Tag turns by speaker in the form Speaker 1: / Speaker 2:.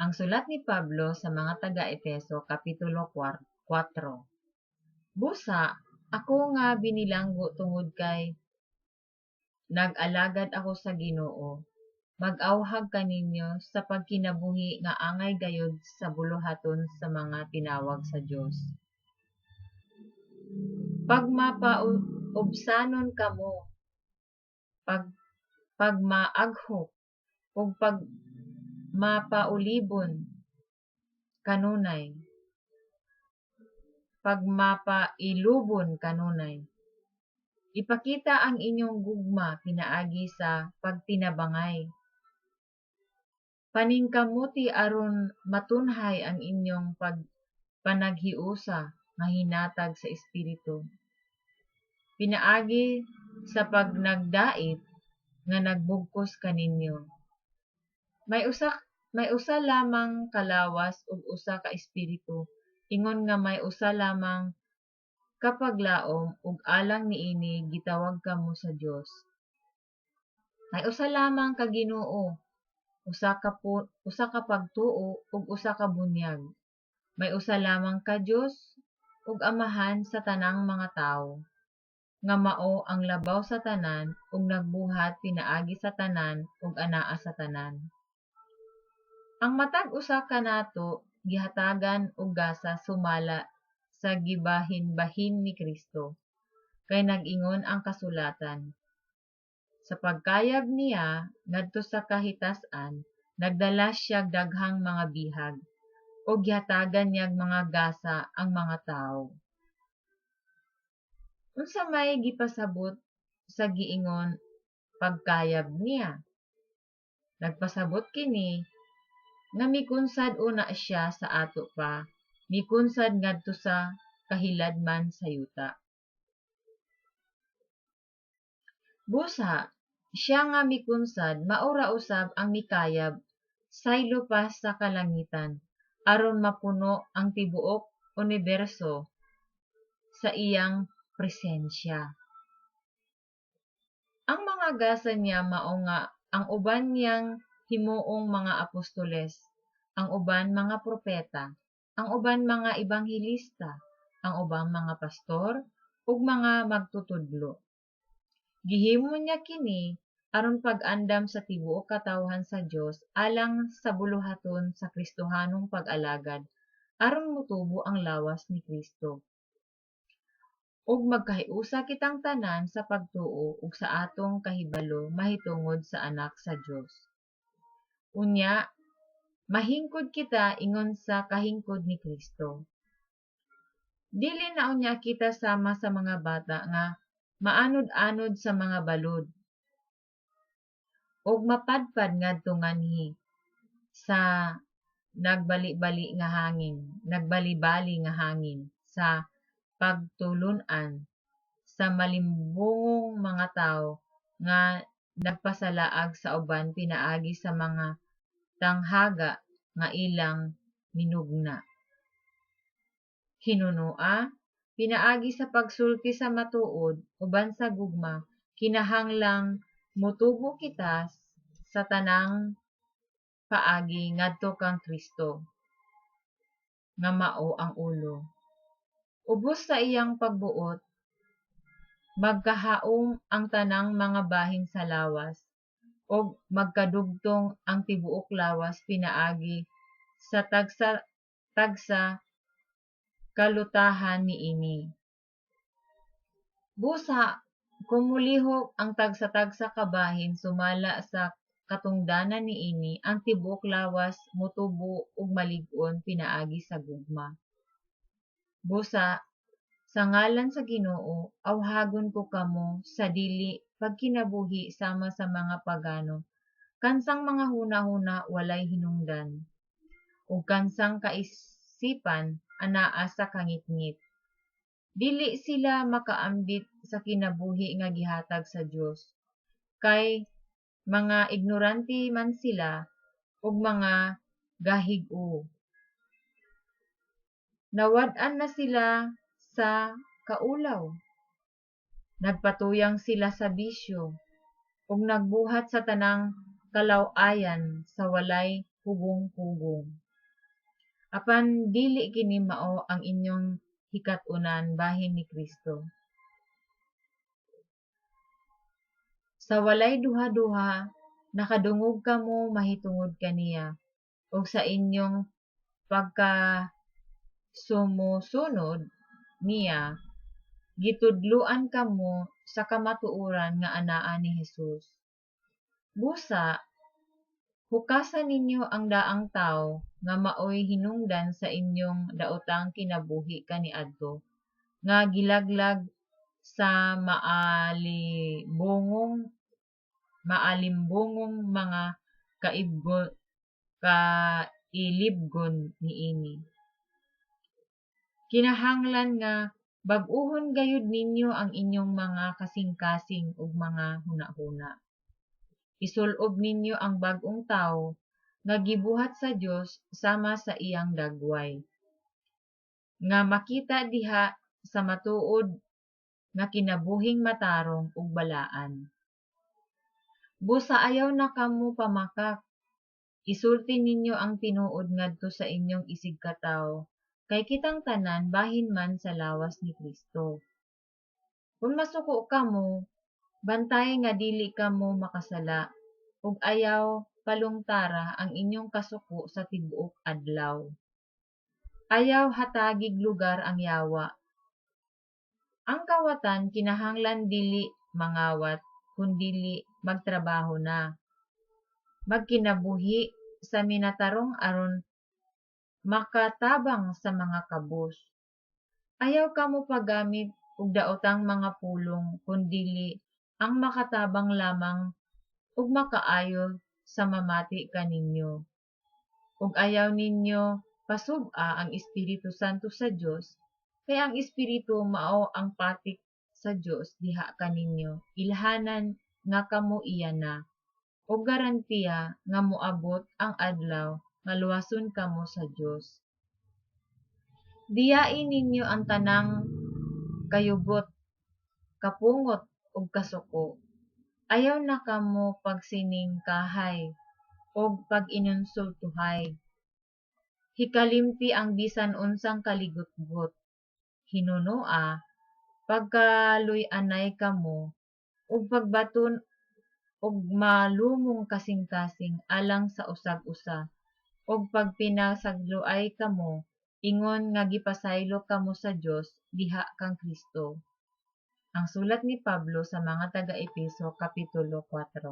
Speaker 1: Ang sulat ni Pablo sa mga taga-Efeso, Kapitulo 4. Busa, ako nga binilanggo tungod kay nag-alagad ako sa Ginoo, mag-awhag kaninyo sa pagkinabuhi nga angay gayud sa buluhaton sa mga tinawag sa Dios. Pagmapaubsanon kamo, pagmaaghok, ug pagmapaulibon kanunay, pagmapailubon kanunay. Ipakita ang inyong gugma pinaagi sa pagtinabangay. Paningkamuti aron matunhay ang inyong panaghiusa nga hinatag sa Espiritu pinaagi sa pagnagdait nga nagbugkos kaninyo. May usa lamang ka lawas ug usa ka Espiritu, ingon nga may usa lamang ka paglaom ug alang niini gitawag kamo sa Dios. May usa lamang ka Ginoo, usa ka pagtuo ug usa ka bunyag. May usa lamang ka Dios ug Amahan sa tanang mga tawo, nga mao ang labaw sa tanan ug nagbuhat pinaagi sa tanan ug anaa sa tanan. Ang matag usa kanato gihatagan og gasa sumala sa gibahinbahin ni Kristo. Kay nag-ingon ang kasulatan, "Sa pagkayab niya ngadto sa kahitas-an, nagdala siya'g daghang mga bihag, ug gihatagan niya'g mga gasa ang mga tawo." Unsa may gipasabot sa giingon "pagkayab niya"? Nagpasabot kini nga mikunsad una siya sa ato pa mikunsad ngadto sa kahiladman sa yuta. Busa, siya nga mikunsad mao ra usab ang mikayab saylo pa sa kalangitan, aron mapuno ang tibuok uniberso sa iyang presensya. Ang mga gasa niya mao nga ang uban niyang himuong mga apostoles, ang uban mga propeta, ang uban mga ebanghelista, ang uban mga pastor ug mga magtutudlo. Gihimo niya kini aron pag-andam sa tibuok katawhan sa Dios alang sa buluhaton sa Kristohanong pag-alagad, aron motubo ang lawas ni Kristo ug magkahiusa kitang tanan sa pagtuo ug sa atong kahibalo mahitungod sa Anak sa Dios. Unya mahingkod kita ingon sa kahingkod ni Kristo. Dili na unya kita sama sa mga bata nga maanod-anod sa mga balud ug mapadpad ngadto nganhi sa nagbalibali nga hangin sa pagtulon-an sa malimbongong mga tawo nga nagpasalaag sa uban pinaagi sa mga tanghaga nga ilang minugna. Hinunoa, pinaagi sa pagsulti sa matuod uban sa gugma, kinahanglang motubo kita sa tanang paagi ngadto kang Kristo, nga mao ang ulo. Ubos sa iyang pagbuot, magkahaom ang tanang mga bahin sa lawas, ug magkadugtong ang tibuok lawas pinaagi sa tagsa-tagsa kalutahan niini. Busa, kon molihok ang tagsa-tagsa ka bahin sumala sa katungdanan niini, ang tibuok lawas motubo ug malig-on pinaagi sa gugma. Busa, sa ngalan sa Ginoo, awhagon ko kamo sa dili pagkinabuhi sama sa mga pagano, kansang mga hunahuna walay hinungdan, ug kansang kaisipan anaa sa kangitngit. Dili sila makaambit sa kinabuhi nga gihatag sa Dios, kay mga ignorante man sila ug mga gahig-o. Nawad-an na sila sa kaulaw. Nagpatuyang sila sa bisyo ug nagbuhat sa tanang kalaw-ayan sa walay pugong-pugong. Apan dili kini mao ang inyong hikat-unan bahin ni Kristo. Sa walay duha-duha nakadungog kamo mahitungod kaniya, ug sa inyong pagkasumusunod niya gitudloan kamo sa kamatuoran nga anaa ni Jesus. Busa, hukasa ninyo ang daang tawo nga maoy hinungdan sa inyong daotang kinabuhi kaniadto, nga gilaglag sa maalimbongong mga kailibgon niini. Kinahanglan nga bag-ohon gayud ninyo ang inyong mga kasingkasing ug mga hunahuna. Isul-ob ninyo ang bag-ong tawo nga gibuhat sa Dios sama sa iyang dagway, nga makita diha sa matuod nga kinabuhing matarong ug balaan. Busa ayaw na kamo pamakak. Isulti ninyo ang tinuod ngadto sa inyong isigkatawo, kay kitang tanan bahin man sa lawas ni Kristo. Kon masuko kamo, bantay nga dili kamo makasala, ug ayaw palungtara ang inyong kasuko sa tibuok adlaw. Ayaw hatagig lugar ang yawa. Ang kawatan kinahanglan dili mangawat kundili magtrabaho na. Magkinabuhi sa minatarong aron makatabang sa mga kabus. Ayaw kamo paggamit og daotang mga pulong kundili ang makatabang lamang ug makaayo sa mamati kaninyo. Ug ayaw ninyo pasub-a ang Espiritu Santo sa Dios, kay ang Espiritu mao ang patik sa Dios diha kaninyo, ilhanan nga kamo iya na, ug garantiya nga moabot ang adlaw nga luwason kamo sa Dios. Diyai ninyo ang tanang kayugot, kapungot ug kasuko. Ayaw na kamo pagsiningkahay ug pag-insultuhay. Hikalimti ang bisan unsang kaligutgot. Hinunoa, pagkaluy-anay kamo ug pagbaton og malumong kasingkasing alang sa usag usa, ug pagpinasagloay kamo ingon nga gipasaylo kamo sa Dios diha kang Kristo. Ang sulat ni Pablo sa mga taga-Efeso kapitulo 4.